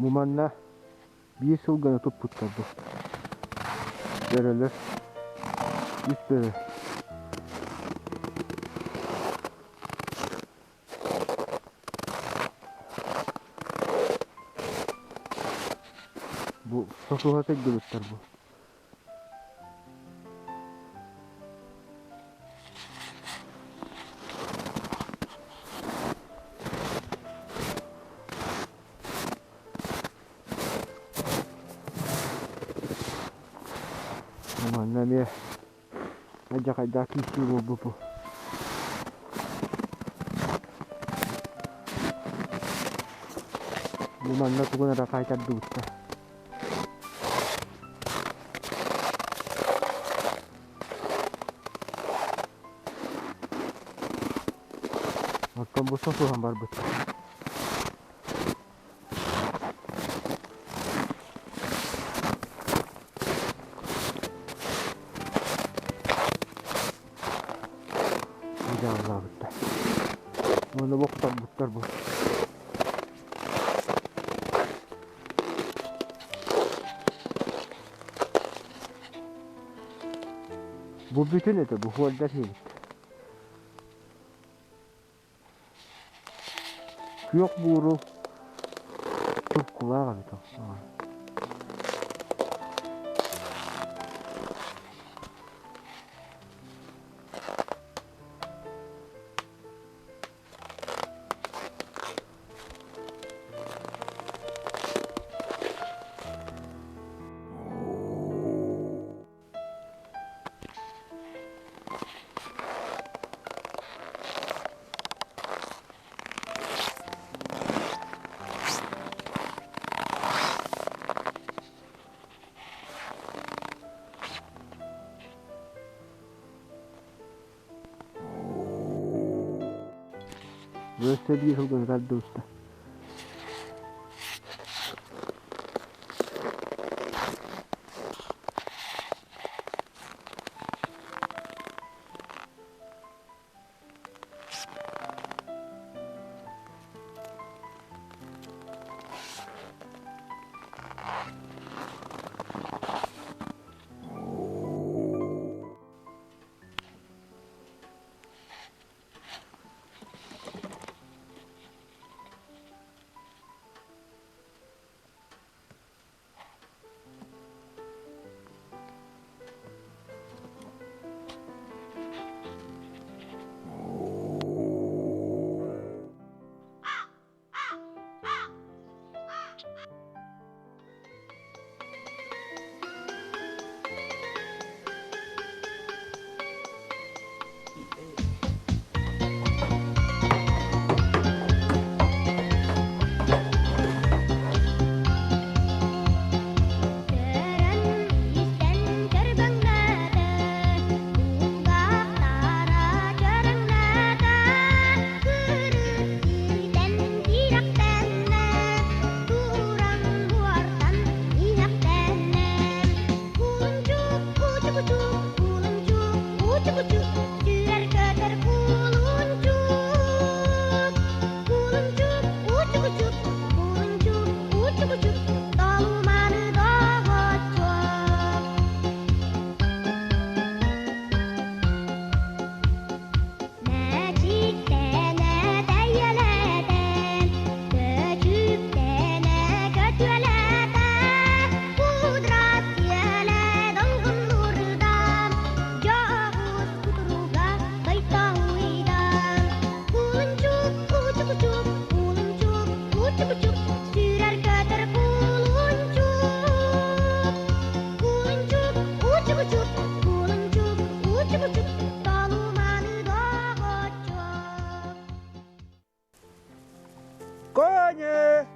Бу манна биир сылгыны туппуттар бу. Бөрөлөр. Үс бөрө. Бу сосуһа сылдьыбыттар бу. Манна эмиэ алдьархайдаах киирсии буолбут бу. Бу манна тугун эрэ хаайтардыбыттар. Оттон бу сосуһан барбыт. Дьааллаабыттар. Уонна бохторбуттар бу. Бу бүтүн этэ, бу хуордар сиэбит. Күөх бууру туркулаах эбит ол. Өссө биир сылгыны тардыбыттар. Коня!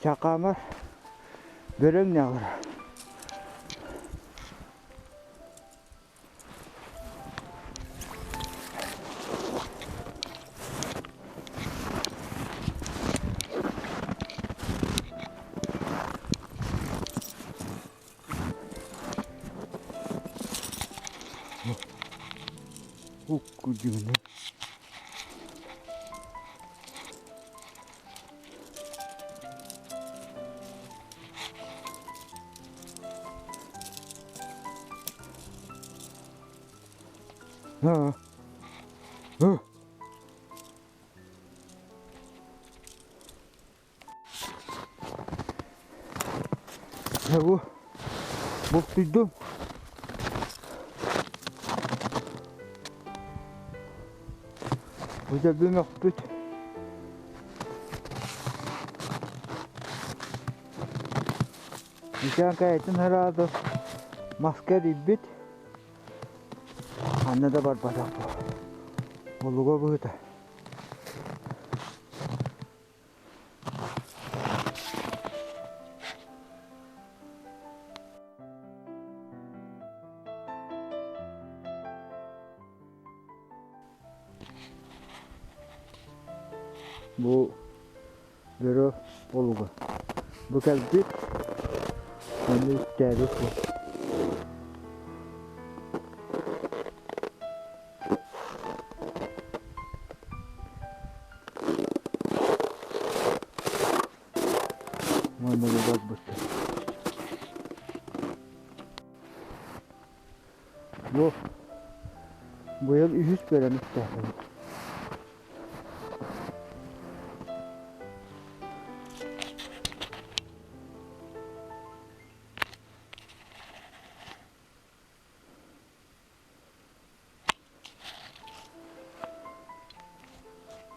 Чакамар бөрөҥ ньаҕыр. Уккудьуну. Дьэ бу бултуйдум. Бу дьэ мөхпүт. Икээн кэйэтин сразу маска эрийбит. Ханна да барбатах бу. Олуга быһыта. Бу бөрө олуга. Бу кэлбит, ону үктээбит бу. Манна да барбыттар. Бу быйыл үһүс бөрөнү үктээтибит.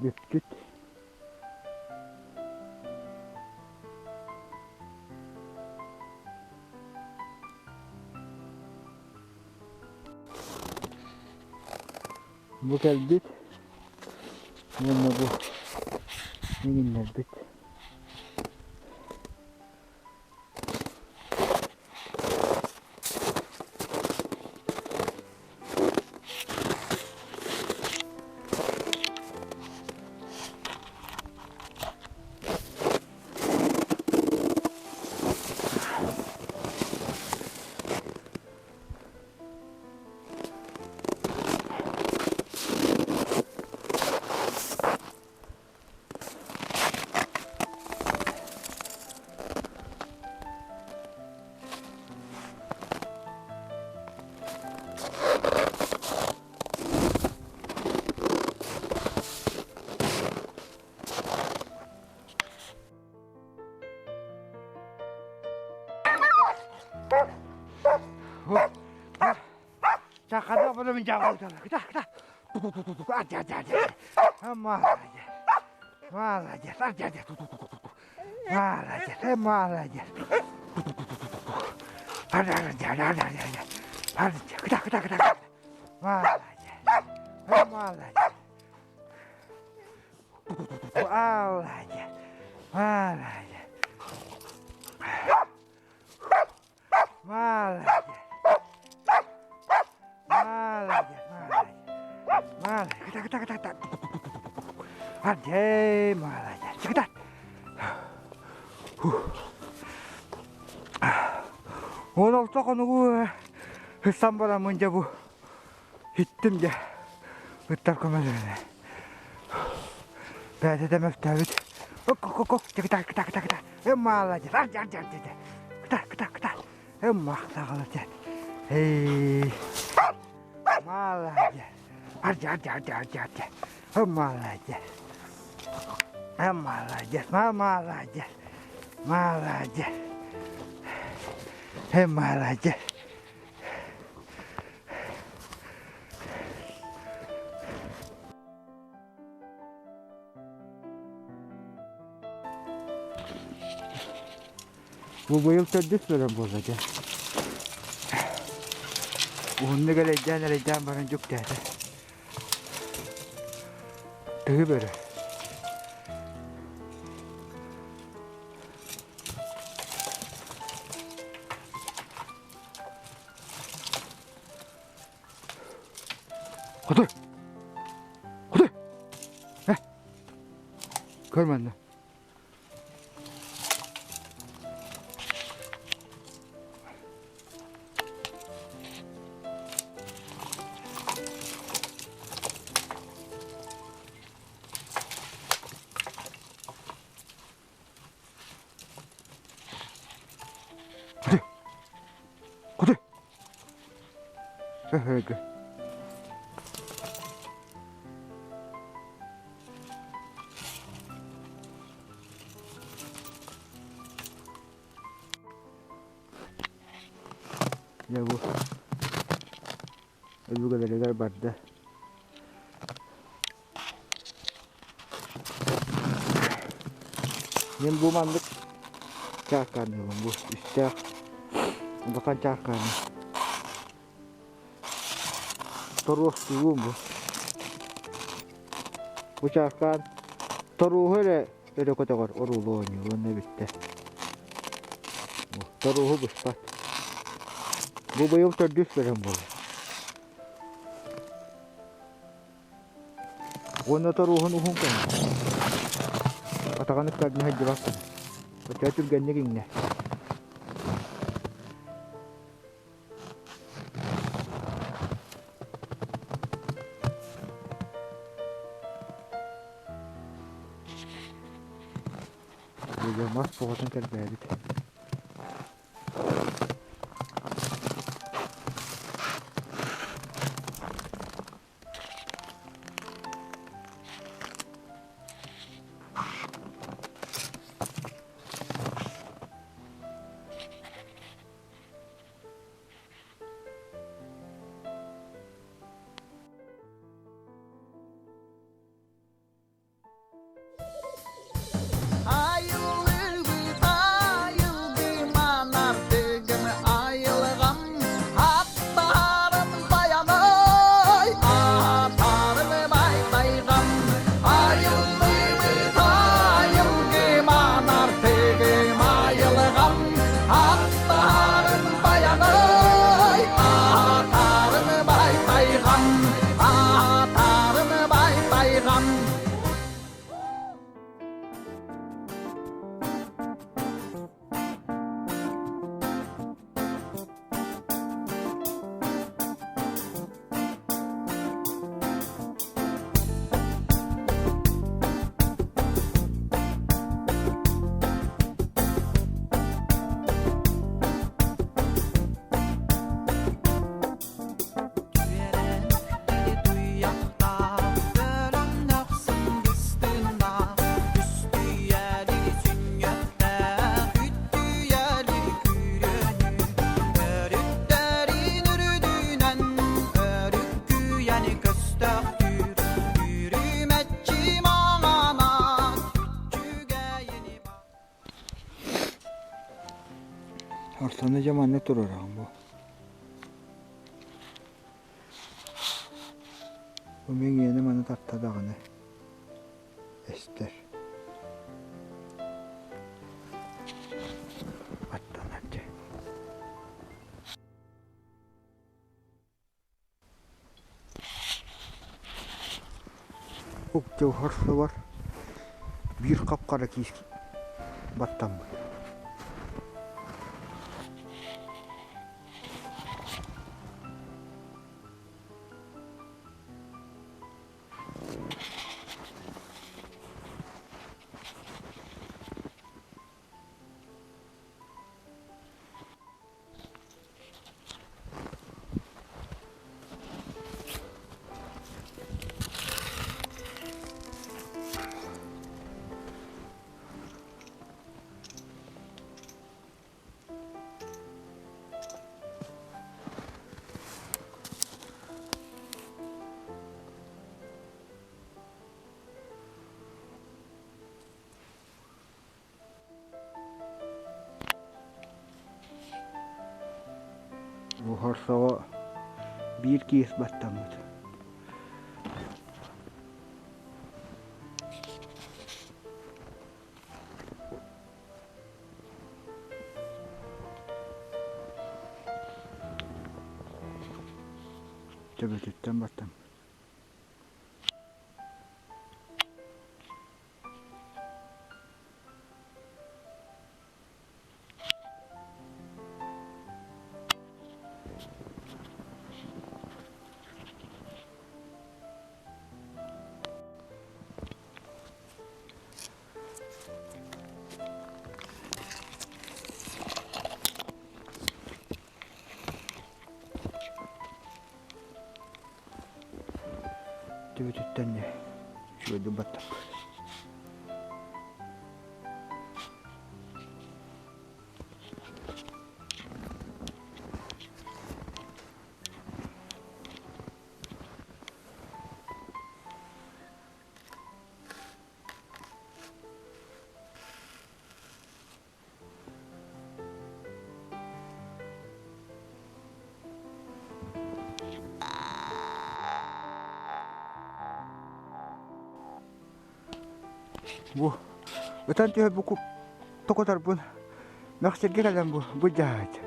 Бүппүт. Бу кэлбит уонна бу иҥиннэрбит. Мындьаҕа Молодец. Молодец. Молодец. Молодец. Молодец. Молодец. Молодец. Молодец. Молодец. Молодец, молодец. Молодец. Так, так, так, так. Молодец, молодец. Так, 16 хонугу ыстан бараммын дьэ бу иттим дьэ ыттар көмөлөрүнэ бэйэтэ да мөлтөөбүт ок так так так так Э, молодец. Ар, ар, ар, ар, Кыта, кыта, кыта. Э, махтаҕала дьэ. Эй. Молодец. Ар, ар, ар, ар, ар, Э, молодец. Э, молодец. Молодец. Молодец. Э, молодец. Бу быйыл төрдүс бөлөм буолла дьэ. Уһуннук элэйдээн-элэйдээн баран дьүктээтэ. Тыһы бөрө. Хотуй! Хотуй! Э! Көр манна. Хотуй! Хотуй! Өһөөгө. Дьэ бу өбүгэлэригэр барда. Мин бу маннык чааркааныыбын бу үстээх улахан чааркааны. Торуостуубун бу. Бу чааркаан торуоһу эрэ өрө көтөҕөр оруулуу оонньуур уонна бүттэ. Торуоһу быспат. Бу быйыл төрдүс бэлэм буолар. Уонна торуоһун уһун көҥүл. Атаҕын ыккардына сылдьыбаккын. Оччо түргэнник иҥнэ. Дьэ, мас боҕотун кэрбээбит. Айыллыбыт, айыллыбыт. Арсаны дьэ манна туруораҕын бу. Бу мэҥиэни маны тарта даҕаны эстэр. Аттанар дьэ. Ук-дьылҕар сылар биир хап-хара киис баттаммыт. Бу хорсоҕо биир киис баттаммыт. Төбөтүттэн баттаммыт. Төбөтүттэн үчүгэйдик баттаппыт. Бу ытан түһэр бу токоторбун мөхсөргө кэлэн бу былдьаһаат.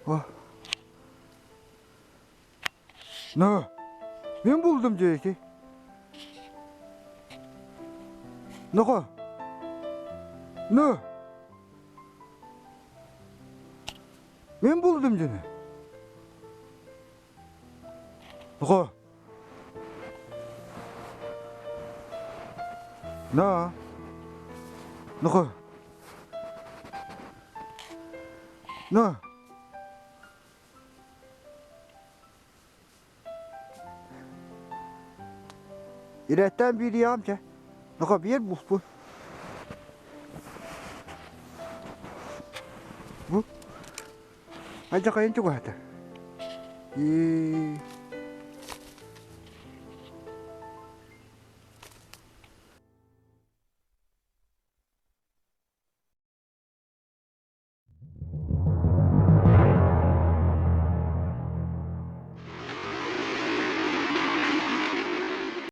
О. Ну, мен булдум дьиэти. Нохо. Ну. Мен булдум дьиэни. Нохо. На. Нохо. На. Ирэттэн биириэҕим чэ. Нохо биэр буспун. Бу. Алдьархайын чугаһата. Ии.